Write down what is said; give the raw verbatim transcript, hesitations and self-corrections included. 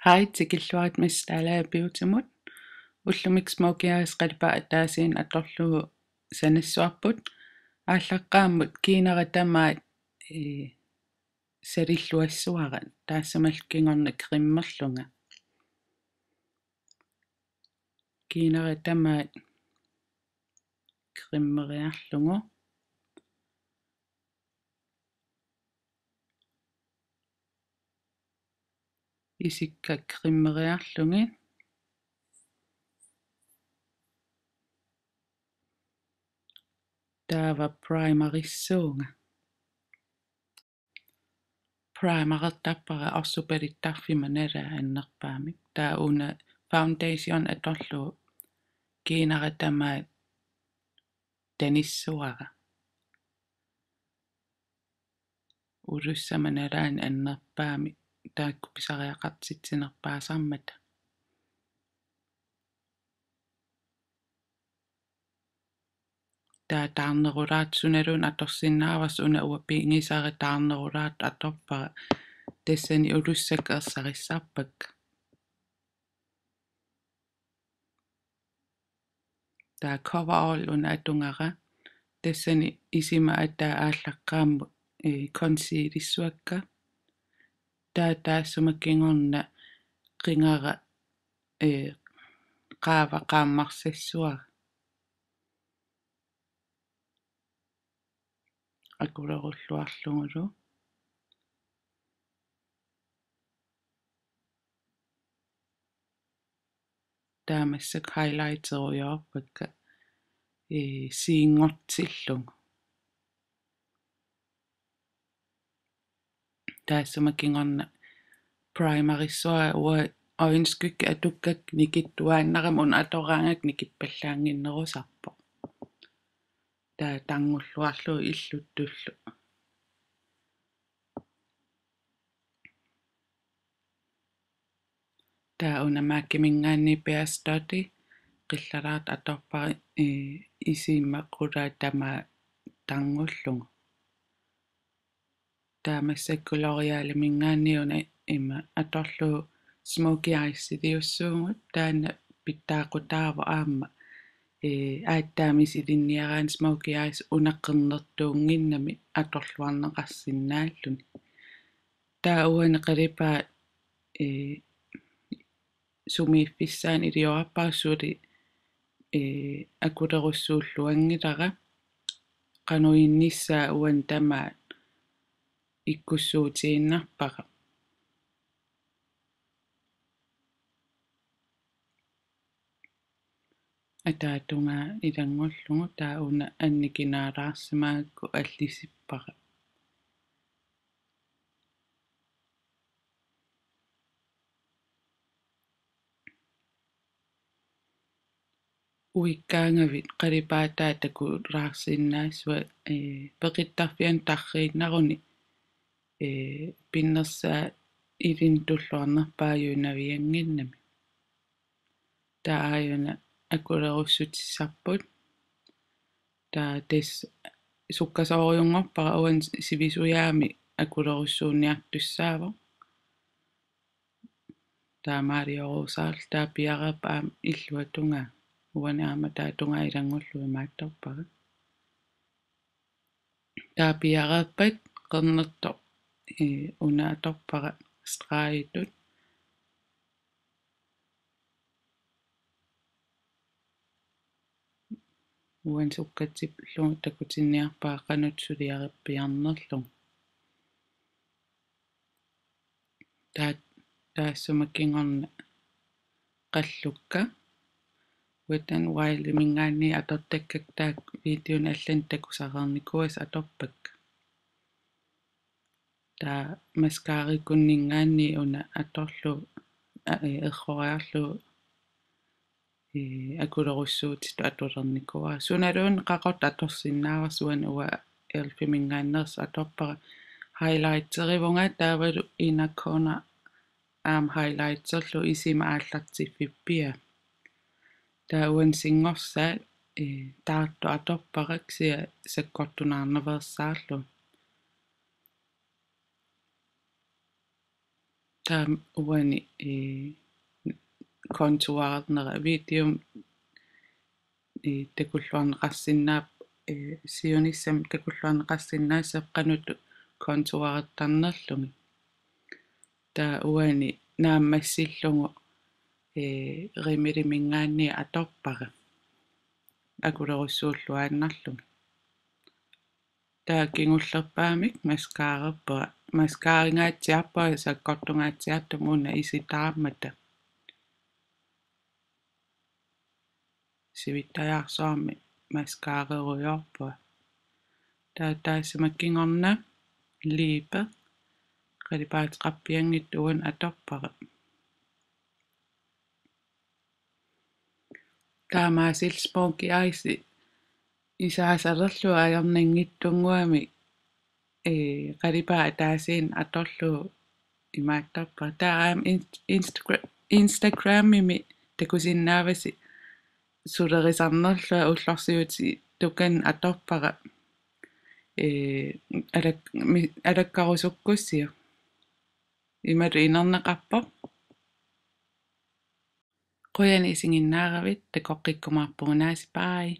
Hej, tikilluarit Miss Dalager Beautymut. Ullumi Smokey Eyes qalipaat ataasiinnaq atorlugu sanassavarput. Aallaqqaammut kiinara tamaat, ee, salilluassavara, taassumalu kingorna cremerlunga. Kiinara tamaat cremeriarlugu. Isikka cremeriarlugit. Taava primerissuunga. Primerertarpara orsorpaluttarfimma nalaat annerpaamik. Taava una foundation atorlugu kiinara tamaat tanissavara. Ulussama nalaani annerpaamik taakku pisariaqartitsinerpaasarmata. Taava taarnerulaartoq sunaluunniit atorsinnaavara, una uanga pigisara taarnerulaartoq atorpara, tassani ulussakka ersarissarpakka. Taava Coverall una atugara, tassani isima ataa aallaqqaammut, ee, concealissavakka. Taava taassuma kingorna qingara, ee, qaava qaammarsassavara. Akulerulluarlugulu. Taava massakkut highlighterujoorpakka, ee, siinngortillugu. Taassuma kingorna primerissavara, uanga øjenskygge atukkakka nikittuaannarami, una atoraangakku nikippallaannginnerusarpoq. Taava tarnulluarlugu illuttullu. Taava una MAC-iminngaanniit Bare Study qillaraartoq atorpara, ee, isima qulaa tamaat tarnullugu. Taava massakkut L'Oréaliminngaanniit una ima atorlugu smokey eyesiliussuugut, taanna pitsaaqutaavoq aamma, ee, aatsaat misilinniaraanni smokey eyes una qernertuunnginnami atorluarneqarsinnaalluni. Taava uani qalipaat, ee, sumiiffissaani iliorarpara suli, ee, akulerussuulluanngilara, qanoq innissaa uani tamaat ikkussuutiinnarpara. Ataatungaa ilanngullugu, taava una annikinaalaarsimagakku allisippara. Uikkaangavit qalipaataa takulaarsinnaassavat, ee, peqittarfianut tarriinnaruni, ee, pinnersaat ilinnut tulluarnerpaajuinaviannginnami. Taava aajuna akulerussutissarput. Taava tassa sukkasoorujunngorpara, uani sivisujaamik akulerussuunniartussaavoq. Taamaaliorusarlu taava piareerpat aamma illuatungaa. Uani aamma ataatungaa ilanngullugu imaattorpara. Taava piareerpat qernertoq, ee, una atorpara stregitut. Uani sukkatillugu takutinniarpara qanoq suliarerpiarnerlugu. Taa-, taassuma kingorna qallukka. Wet n Wildiminngaanniit atortakkakka taakku videoni allani takusaqarnikuugassat atorpakka. Taava mascarakunninngaanniit una atorlugu, a-, ee, erroriarlugu, ee, akulerussuutitut atulernikuuara. Sunaluunniit qaqortoq atorsinnaavarsi, uani uanga elfiminngaanneersoq atorpara. Highlighterivunga taavalu inner corner aamma highlighterlugu isima aallartiffippiaa. Taava uani sinngorsaat, ee, taartoq atorpara kisianni sakkortunaarnaveersaarlugu. Taava uani, ee, kontuarnera videomi, ee, takulluarneqarsinnaap-, ee, siunissami takulluarneqarsinnaassaaq qanoq kontuartarnerlugit. Taava uani naammassillugu, ee, Rimmeliminngaanniit atorpara akulerussuulluaannarlugit. Taava kingullerpaamik mascarerpunga, mascaringaatsiarpunga sakkortungaatsiartumik una isitaammata. Sivittajaarsuarmik mascarerujoorpunga. Taava taassuma kingorna liipe qalipaateqarpianngitsoq uani atorpara. Taamaasillugu smokey eyes isaasalerlugu ajornanngitsunnguamik, ee, qalipaat ataasiinnaq atorlugu imaattarpara. Taava aamma Inst-, Instagra-, Instagramimi takusinnaavasi sulerisarnerlunga ullorsiutit tukannik atorpara. Ee, alak-, mi-, alakkarusukkussiuk. Imatut inerneqarpoq. Qujanaq isiginnaaravit, takoqqikkumaarpugut aasiit, bye.